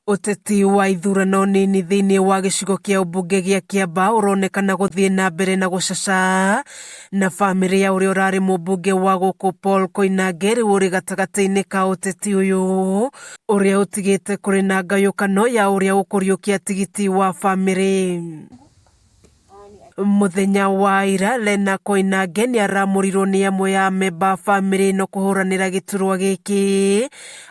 Ũteti wa ithurano nini thĩinĩ wa gĩcigo kĩa ũmbunge gĩa Kiambaa ũronekana gũthiĩ na mbere na gũcaca, na bamĩrĩ ya ũrĩa ũrarĩ mũmbunge wa gũkũ Paul Koinange rĩu ũrĩ gatagatĩ-inĩ ka ũteti ũyũ, ũrĩa ũtigĩte kũrĩ na ngayũkano ya ũrĩa ũkũriũkia tigiti wa bamĩrĩ. Mũthenya wa ira Lena Koinange nĩ aramũrirwo nĩ amwe a amemba a bamĩrĩ ĩno kũhũranĩra gĩturwa gĩkĩ,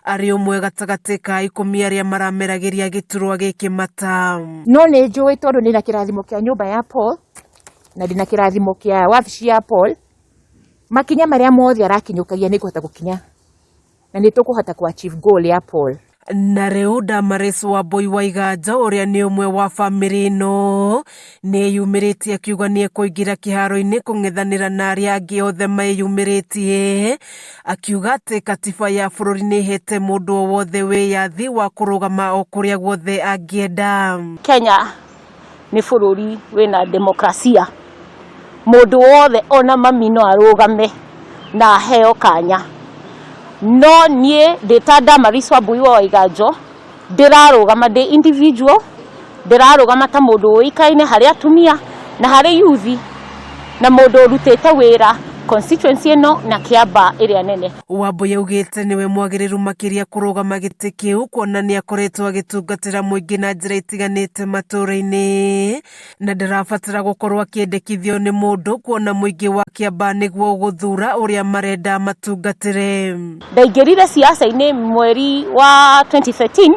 arĩ ũmwe gatagatĩ ka ikũmi arĩa marameragĩria gĩturwa gĩkĩ mata. No nĩ njũĩ tondũ ndĩna kĩrathimo kĩa nyũmba ya Paul na ndĩna kĩrathimo kĩa wabici ya Paul, makinya marĩa mothe arakinyũkagia nĩ ngũhota gũkinya na nĩ tũkũhota kũ achieve goal ya Paul. Na rĩu Damaris Wambui wa Iganjo ũrĩa nĩ ũmwe wa bamĩrĩ ĩno nĩeyumĩrĩtie akiuga nĩekũingĩra kĩharo-inĩ kũng'ethanĩra na arĩa angĩ othe meyumĩrĩtie, akiuga atĩ katiba ya bũrũri nĩĩhete mũndũ o wothe wĩyathi wa kũrũgama o kũrĩa guothe angĩenda. Kenya nĩ bũrũri wĩna demokrasia, mũndũ wothe ona mami no arũgame na aheo kanya. No niĩ ndĩ ta Damaris Wambui wa Waiganjo, ndĩrarũgama ndĩ individual, ndĩrarũgama ta mũndũ ũĩkaine harĩ atumia na harĩ youth, na mũndũ ũrutĩte wĩra constituency ĩno na Kiambaa ĩrĩa nene. Wambui augĩte nĩwe mwagĩrĩru makĩria kũrũgama gĩtĩ kĩu kuona nĩ akoretwo agĩtungatĩra mũingĩ na njĩra itiganĩte matũũra-inĩ na ndarabatara gũkorwo akĩendekithio nĩ mũndũ kuona mũingĩ wa Kiambaa nĩguo ũgũthura ũrĩa marenda matungatĩre. Ndaingĩrire siasa-inĩ mweri wa 2013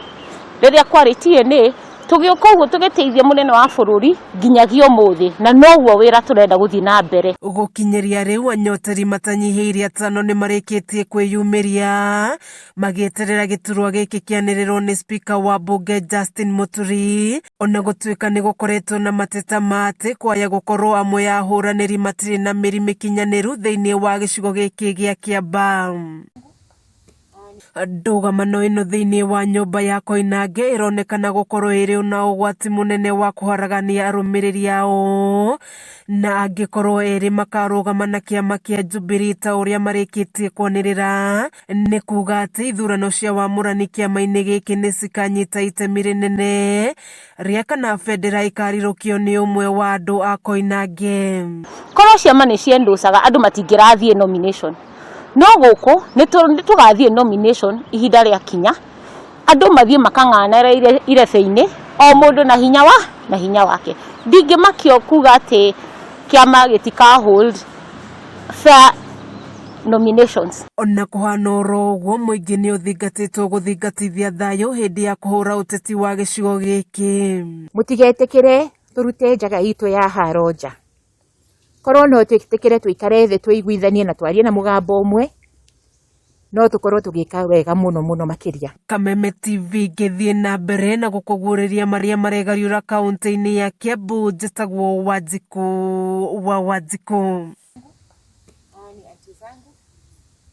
rĩrĩa kwarĩ TNA, tũgĩũka ũguo tũgĩteithia mũnene wa bũrũri nginyagia ũmũthĩ, na noguo wĩra tũrenda gũthiĩ na mbere. Gũkinyĩria rĩu anyoteri matanyihĩire atano nĩ marĩkĩtie kwĩyumĩria magĩeterera gĩturwa gĩkĩ kĩanĩrĩrwo nĩ spika wa mbunge Justin Muturi, ona gũtuĩka nĩ gũkoretwo na mateta ma atĩ kwaya gũkorwo amwe a ahũranĩri matirĩ na mĩri mĩkinyanĩru thĩinĩ wa gĩcigo gĩkĩ gĩa Kiambaa. Ndũgamano ĩno thĩinĩ wa nyũmba ya Koinange ĩronekana gũkorwo ĩrĩ na ũgwati mũnene wa kũharagania arũmĩrĩri ao, na angĩkorwo erĩ makarũgama na kĩama kĩa Jubilee ta ũrĩa marĩkĩtie kwanĩrĩra, nĩ kuga atĩ ithurano cia wamũrani kĩama-inĩ gĩkĩ nĩ cikanyita itemi rĩnene rĩa kana bendera ĩkarirũkio nĩ ũmwe wa andũ a Koinange. Korwo ciama nĩ ciendũcaga andũ matingĩrathiĩ nomination. No gũkũ nĩ tũgathiĩ nomination ihinda rĩakinya, andũ mathiĩ makang'ang'anĩre irebe-inĩ, o mũndũ na hinya wa na hinya wake. Ndingĩmakio kuga atĩ kĩama gĩtika hold fair nominations. Ona kũhana oro ũguo, mũingĩ nĩ ũthingatĩtwo gũthingatithia thayũ hĩndĩ ya kũhũra ũteti wa gĩcigo gĩkĩ. Mũtigetĩkĩre tũrute njaga itũ ya haro nja. Korwo no twĩtĩkĩre tũikare thĩ tũiguithanie na twarie na mũgambo ũmwe, no tũkorwo tũgĩka wega mũno mũno makĩria. Kameme TV ngĩthiĩ na mbere na gũkũguũrĩria marĩa maregariũra kaũntĩ-inĩ ya Kiambu, njĩtagwo Wanjikũ wa Wanjikũ.